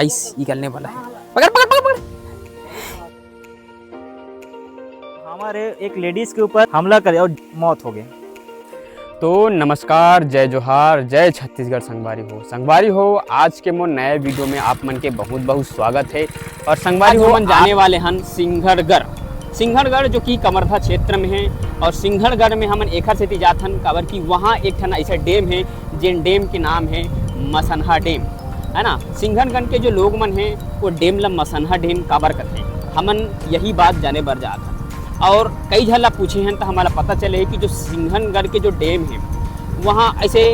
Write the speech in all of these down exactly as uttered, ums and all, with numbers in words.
आइस निकलने वाला है। पकड़, पकड़, पकड़, पकड़। हमारे एक लेडीज के ऊपर हमला करे और मौत हो गई। तो नमस्कार, जय जोहार, जय छत्तीसगढ़ संगवारी हो। संगवारी हो, आज के मोर नए वीडियो में आप मन के बहुत बहुत स्वागत है। और संगवारी हो, हमन जाने वाले हन सिंघड़गढ़। सिंघड़गढ़ जो कि कवर्धा क्षेत्र में है, और सिंघड़गढ़ में हमन एखर सेती जात हन, काबर कि वहाँ एक ठन ऐसा डैम है, जेन डैम के नाम है मसनहा डैम, है ना। सिंघनगढ़ के जो लोग मन हैं, वो डैम ला मसनहा डैम काबर कथे, हमन यही बात जाने बर जात हन। और कई झन ला पूछे हन, तो हमला पता चले कि जो सिंघनगढ़ के जो डैम है, वहाँ ऐसे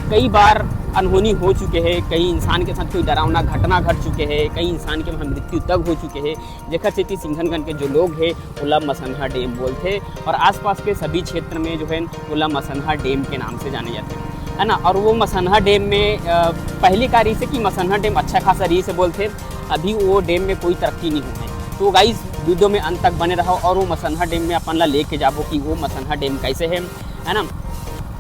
कई बार अनहोनी हो चुके हैं, कई इंसान के साथ कोई डरावना घटना घट चुके हैं, कई इंसान के वहाँ मृत्यु तक हो चुके हैं, जेकर सेती सिंघनगढ़ के जो लोग हैं, ओला मसनहा डैम बोलथे, और आसपास के सभी क्षेत्र में जो है, ओला मसनहा डैम के नाम से जाने जाथे, है ना। और वो मसनहा डैम में, अ, पहली का रहिस हे कि मसनहा डैम अच्छा खासा रहिस हे बोलथे, अभी वो डैम में कोई तरक्की नहीं हुई है। तो गाइस, वीडियो में अंत तक बने रहो और वो मसनहा डैम में अपन ला लेके जाबो कि वो मसनहा डैम कैसे है, है ना।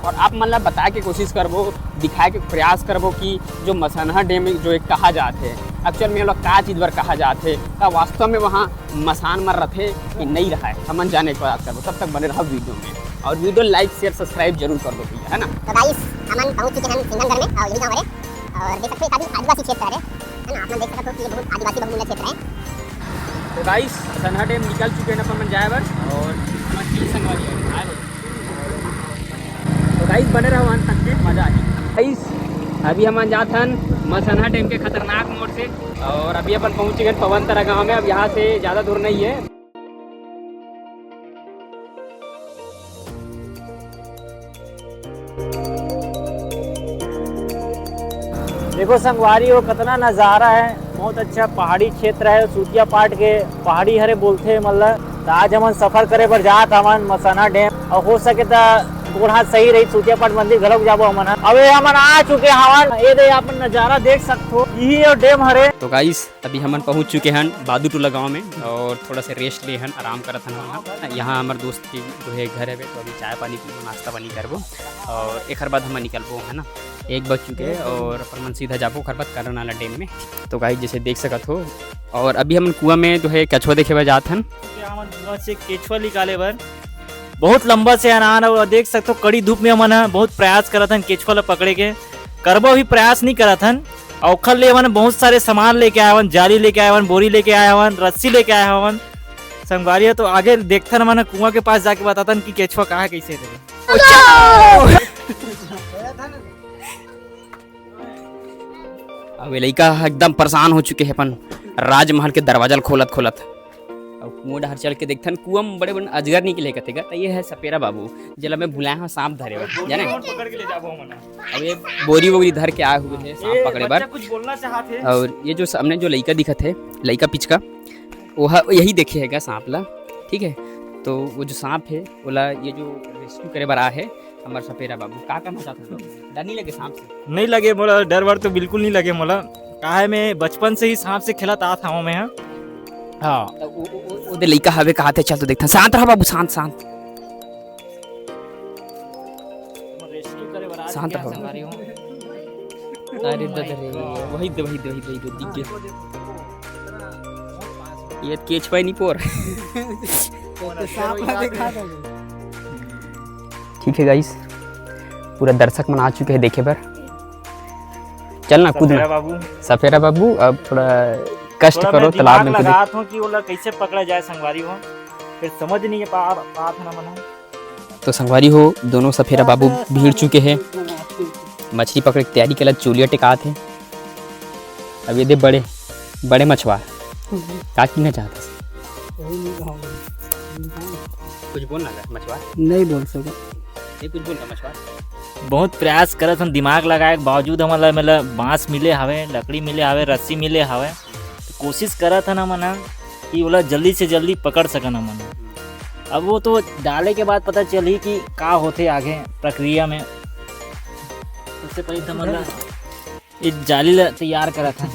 और आप मन ला बताए के कोशिश करबो, दिखाए के प्रयास करबो कि जो मसनहा डैम जो एक कहा जात है, एक्चुअल में ओला का चीज बर कहा जात है, का वास्तव में वहाँ मसान मन रथे कि नहीं रहा है, हमन जाने के प्रयास करबो। तब तक बने रहो वीडियो में और वीडियो लाइक, शेयर, सब्सक्राइब जरूर कर दो भैया, है ना। तो गाइस, हमन पहुंच चुके हैं सिंघनगढ़ में और यही गाँव हरे, और देख सकते हैं काफी आदिवासी क्षेत्र हरे, है ना। आप मन देख सकते हो कि ये बहुत आदिवासी बहुमूल्य क्षेत्र है। तो गाइस, मसनहा डैम निकल चुके हैं अपन मन जाए बर, और हमन की संगवारी है, आए बर। तो गाइस, बने रहो अंत तक के, मजा आही। गाइस, अभी हमन जात हन मसनहा डैम के खतरनाक मोड़ से, और अभी अपन पहुंच गए पवन तरा गांव में। अब यहाँ से ज्यादा दूर नहीं है। देखो संगवारी हो, कितना नजारा है, बहुत अच्छा पहाड़ी क्षेत्र है। सूतिया पाट के पहाड़ी हरे बोलथे, मतलब, त आज हमन सफर करे बर जात हवन मसना डैम, और हो सके त गोड़ हाथ सही रही, सूतिया पाट मंदिर घलोक जाबो हमन ह। अबे हमन आ चुके हवन, ये दे अपन नजारा देख सकथो, यही वो डैम हरे। तो गाइस, अभी हमन पहुंच चुके हन बादू टोला गांव में और थोड़ा सा रेस्ट ले हन, आराम करत हन हमन ह। यहाँ हमर दोस्त के जो है घर हवे, तो अभी चाय पानी पीबो, नाश्ता पानी करबो और एखर बाद हमन निकलबो, है ना। एक बज चुके हैं और अपन मन सीधा जाबो ओखर बाद करन वाला डैम में। तो गाइस, जैसे देख सकत हो, और अभी हमन कुआं में जो है केचुआ देखे बर जात हन। हमन कुआं से केचुआ निकाले बर बहुत लंबा से अनार, और देख सकत हो कड़ी धूप में हमन ह बहुत प्रयास करत हन केचुआ ला पकड़े के। करबो भी प्रयास नहीं करत हन। और ओखर लिए हमन बहुत सारे सामान लेके आए हवन, जाली लेके आए हवन, बोरी लेके आए हवन, रस्सी लेके आए हवन। संगवारी हो, तो आगे देखथन हमन कुआं के पास जाके बताथन कि केचुआ कहाँ कैसे रहे। अब ये लइका एकदम परेशान हो चुके हैं अपन राजमहल के दरवाजा ल खोलत खोलत। अब कुआं डहर चल के देखथन, कुआं में बड़े बड़े अजगर निकले कथे गा, त ये है सपेरा बाबू, जेला मैं बुलाए हूँ सांप धरे बर, जाने। पकड़ के ले जाबो हमन। अब ये बोरी वोरी धर के आए हुए हैं सांप ये पकड़े बर। बच्चा कुछ बोलना चाहत है। और ये जो सामने जो लइका दिखत है, लइका पिचका, वो ह-, यही देखे है गा सांप ला, ठीक है। तो वो जो सांप है, ओला ये जो रेस्क्यू करे बर आए है, हमर सपेरा बाबू, का कहना चाहत हो? डर नहीं लगे सांप से? नहीं लगे मोला, डर वर तो बिल्कुल नहीं लगे मोला। का है, मैं बचपन से ही सांप से खेलत आत हवं मैं ह। हाँ। तो वो, वो, वो, वो दे लइका हवे कहाथे, चल तो देखथन। शांत रह बाबू, शांत, शांत। शांत रहो। अरे दद रे, वही दे, वही दे, वही दे, वही दे, दिख गया। ये केचुआ नहीं पोर। तो सांप ला देखा था। ठीक है गाइस, पूरा दर्शक मन आ चुके हैं देखे बर। चल ना, कूद ना। सफेरा बाबू। सफेरा बाबू, अब थोड़ा कष्ट थोड़ा करो, मैं तालाब दिमाग में कूदे। लगात हूँ कि ओला कैसे पकड़ा जाए संगवारी हो, फिर समझ नहीं पा, पात है ना मन। तो संगवारी हो, दोनों सफेरा बाबू भिड़ चुके हैं, मछली पकड़े के तैयारी के लिए चोलिया टेकात है। अब ये दे बड़े, बड़े मछुआर, का कहना चाहत हस? कुछ बोल ना गा, मछुआर। नहीं बोल सको। नहीं कुछ बोल ना, मछुआर। बहुत प्रयास करत हन, दिमाग लगाए के बावजूद हमन ला, मतलब, बांस मिले हवे, लकड़ी मिले हवे, रस्सी मिले हवे, तो कोशिश करत हन हमन ह कि ओला जल्दी से जल्दी पकड़ सकन हमन ह। अब वो तो डाले के बाद पता चलही कि का होथे आगे प्रक्रिया में। सबसे पहले तो हमन ला ये जाली ला तैयार करत हन।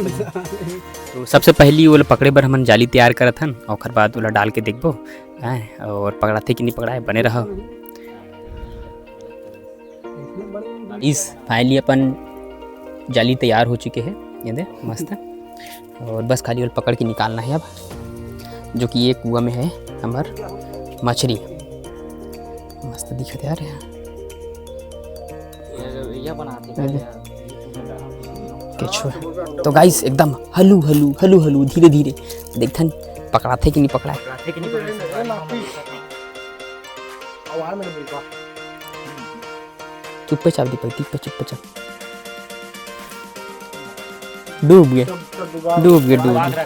तो सबसे पहली ओला पकड़े बर हमन जाली तैयार करत हन, ओखर बाद ओला डाल के देखबो, हैं, और पकड़ाथे कि नहीं पकड़ाए, बने रहो। इस finally अपन जाली तैयार हो चुके हैं, ये दे मस्त। और बस खाली ओला पकड़ के निकालना है अब, जो कि ये कुआं में है हमर मछरी। मस्त दिखत यार यहाँ। ये, ये बनाते हैं अरे। यार, ये पूरा डाल। केचुआ। तो गाइस, एकदम हलू हलू, हलू हलू, धीरे धीरे देखथन पकड़ाथे कि नहीं पकड़ाए। पकड़ाथे कि नहीं पकड़ाए, चुप्पे चाप दीपक, दीपक चुप्पे चाप। डूब गए, डूब गए, डूब गए,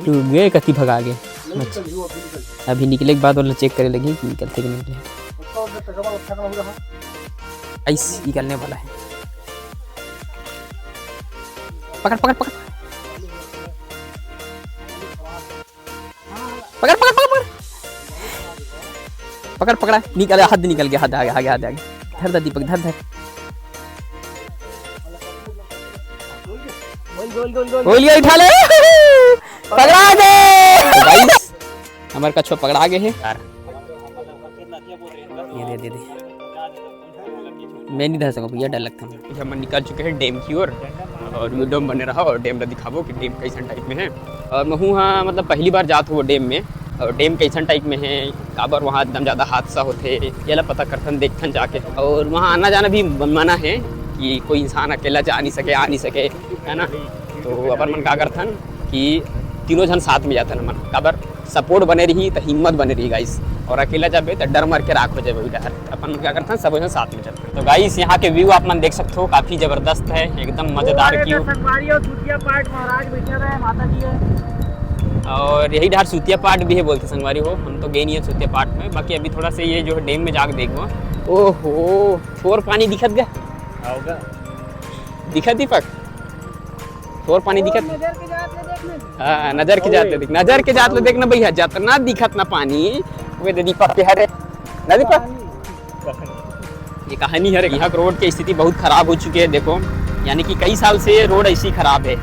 डूब गए, कति भगा गए। अच्छा, अभी निकले के बाद वाला चेक करे लगी कि निकलथे कि नहीं निकले। आइस निकलने वाला है। पकड़, पकड़, पकड़। पकड़, पकड़, पकड़, पकड़। पकड़, पकड़ा। निकल, हद निकल गया, हद आ गया, आ गया, हद आ गया। धर, धर दीपक, धर, धर। गोलियां उठा ले। पकड़ा गए। तो गाइस, हमर कछुआ पकड़ा गए है। यार। ये दे, दे, दे। मैं नहीं धर सकूँ भैया, डर लगता है। हमन निकल चुके हैं डैम की ओर और वीडियो में बने रहा और डैम ला दिखाबो कि डैम कैसन टाइप में है। और महू हाँ, मतलब, पहली बार जात हो वो डैम में, और डैम कैसन टाइप में है, काबर वहाँ एकदम ज़्यादा हादसा होथे, ये ला पता करथन, देखथन जाके। और वहाँ आना जाना भी मना है कि कोई इंसान अकेला जा नहीं सके, आ नहीं सके, है ना। तो अपन मन का करथन कि तीनों झन साथ में जाथन हमन, काबर सपोर्ट बने रही, तो हिम्मत बने रही गाइस। और अकेला जाबे, तो डर मर के राख हो जाबे डहर। अपन का करथन, सब झन साथ में चलथन। तो गाइस, यहाँ के व्यू आप मन देख सकते हो, काफी जबरदस्त है, एकदम मजेदार व्यू। संगवारी हो, सुतिया पाट महाराज बैठे रहे, माता जी है। और यही डहर सुतिया पाट भी है बोलते संगवारी हो, हम तो गए नहीं है सुतिया पाट में, बाकी अभी थोड़ा सा ये जो है डैम में जाके देखबो। ओहो, थोर पानी दिखत गा? आओगा। दिखत दीपक? थोर पानी दिखत? नजर के जात ले देखना। हाँ, नजर के जात ले देख, नजर के जात ले देखना भैया, जतना दिखत ना पानी, वे दे दीपक के हरे, ना दीपक? ये कहानी हरे। यहाँ के रोड की स्थिति बहुत खराब हो चुकी है, देखो, यानी कि कई साल से ये रोड ऐसी खराब है।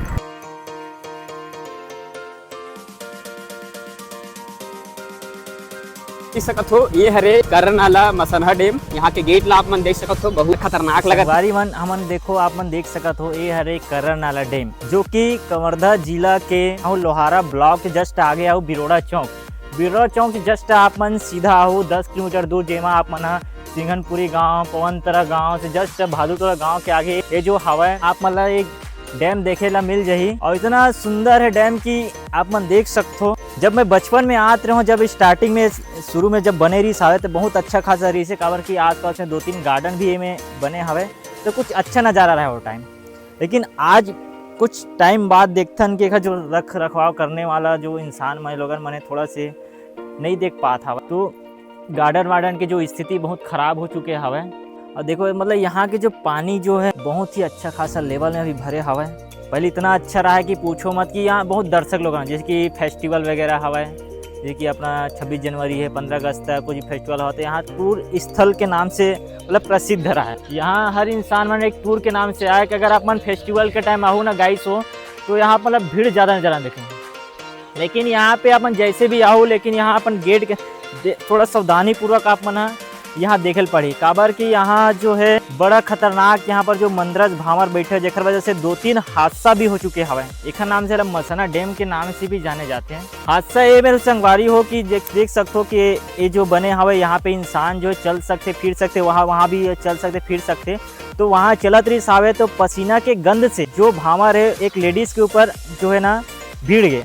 देख सकत हो, ये हरे कर्रा नाला मसनहा डैम। यहाँ के गेट ला आप मन देख सकत हो, बहुत खतरनाक लगत। संगवारी मन, हमन देखो, आप मन देख सकत हो, ये हरे कर्रा नाला डैम, जो कि कवर्धा जिला के अउ लोहारा ब्लॉक के just आगे अउ बिरोड़ा चौक, बिरोड़ा चौक से just आप मन सीधा आहू दस किलोमीटर दूर, जेमा आप मन ह सिंघनपुरी गांव, पवनतरा गांव से just भादुतरा गांव के आगे ये जो हवय, आप मन ला एक डैम देखे ला मिल जाही। और इतना सुंदर है डैम कि आप मन देख सकथो। जब मैं बचपन में आत रहूं, जब स्टार्टिंग में, शुरू में जब बने रहिस हवे, तो बहुत अच्छा खासा रहिस हे, काबर कि आसपास में दो तीन गार्डन भी एमे बने हवे, तो कुछ अच्छा नजारा रहे वो टाइम। लेकिन आज कुछ टाइम बाद देखथन कि एखर जो रख रखवाव करने वाला जो इंसान मन लोगन मने थोड़ा से नहीं देख पात हवय, तो गार्डन वार्डन के जो स्थिति बहुत खराब हो चुके हवय। और देखो, मतलब, यहाँ के जो पानी जो है, बहुत ही अच्छा खासा लेवल में अभी भरे हवय। पहले इतना अच्छा रहा है कि पूछो मत, कि यहाँ बहुत दर्शक लोग हैं, जैसे कि फेस्टिवल वगैरह हवय, जैसे कि अपना छब्बीस जनवरी है, पन्द्रह अगस्त है, कुछ फेस्टिवल होते हैं, यहाँ टूर स्थल के नाम से, मतलब, प्रसिद्ध रहा है। यहाँ हर इंसान मन एक टूर के नाम से आए कि अगर आप मन फेस्टिवल के टाइम आहू ना गाइस हो, तो यहाँ, मतलब, भीड़ ज़्यादा नजर आने देखेंगे। लेकिन यहाँ पे अपन जैसे भी आहू, लेकिन यहाँ अपन गेट के दे-, थोड़ा सावधानी पूर्वक आप मन ह यहाँ देखे ल पड़ही, काबर कि यहाँ जो है बड़ा खतरनाक, यहाँ पर जो मंदरस भांवर बैठे, जेकर वजह से दो तीन हादसा भी हो चुके हवय। एखर नाम से एला मसना डैम के नाम से भी जाने जाते हैं। हादसा ये मेरे संगवारी हो कि देख, देख सकते हो कि ये जो बने हवय, यहाँ पे इंसान जो है चल सकते, फिर सकते, वहाँ, वहाँ भी चल सकते, फिर सकते। तो वहाँ चलत रहिस हावे, तो पसीना के गंध से जो भांवर है, एक लेडीज के ऊपर जो है ना, भिड़ गे,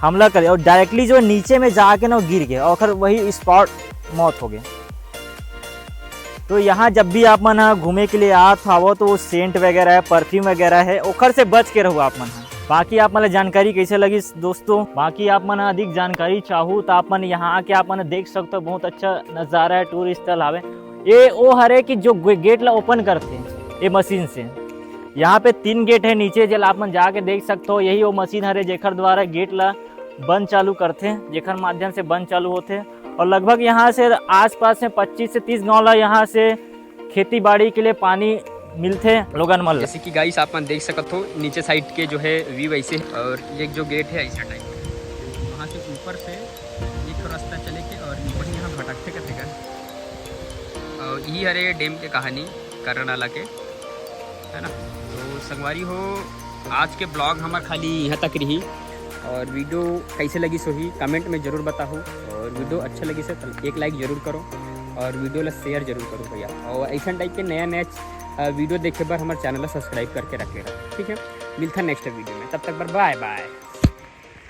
हमला करे और डायरेक्टली जो नीचे में जाके ना गिर गे और ओकर वही स्पॉट मौत हो गे। तो यहाँ जब भी आप मन ह घूमे के लिए आत हवो, तो वो सेंट वगैरह है, परफ्यूम वगैरह है, ओकर से बच के रहू आप मन ह। बाकी आप मन ला जानकारी कैसे लगिस दोस्तों, बाकी आप मन ह अधिक जानकारी चाहू तो आप मन यहाँ आके आप मन देख सकते हो, बहुत अच्छा नज़ारा है, टूर स्थल हवे। ये वो हरे कि जो गे-, गेट ला ओपन करते ये मशीन से। यहाँ पे तीन गेट है नीचे, जेला आप मन जाके देख सकते हो, यही वो मशीन हरे जेकर द्वारा गेट ला बंद चालू करथे, जेकर माध्यम से बंद चालू होथे। और लगभग यहाँ से आसपास में पच्चीस से तीस गांव ला यहाँ से खेती बाड़ी के लिए पानी मिलथे लोगन मन ला। जैसे कि गाइस आप मन देख सकत हो, नीचे साइड के जो है व्यू ऐसे है, और ये जो गेट है ऐसा टाइप, वहाँ से ऊपर से एक रास्ता चले के और ऊपर यहाँ भटकते करते का। और यही हरे डैम के कहानी कर्रा नाला के, है ना। तो संगवारी हो, आज के ब्लॉग हमर खाली यहाँ तक रही। और वीडियो कैसे लगिस होही कमेंट में जरूर बताहू, और वीडियो अच्छा लगिस हे तो एक लाइक जरूर करो, और वीडियो ला शेयर जरूर करो भैया। और ऐसा टाइप के नया नया वीडियो देखे बर हमर चैनल ला सब्सक्राइब करके रख लेना, ठीक है। मिलता नेक्स्ट वीडियो में, तब तक बर बाय बाय।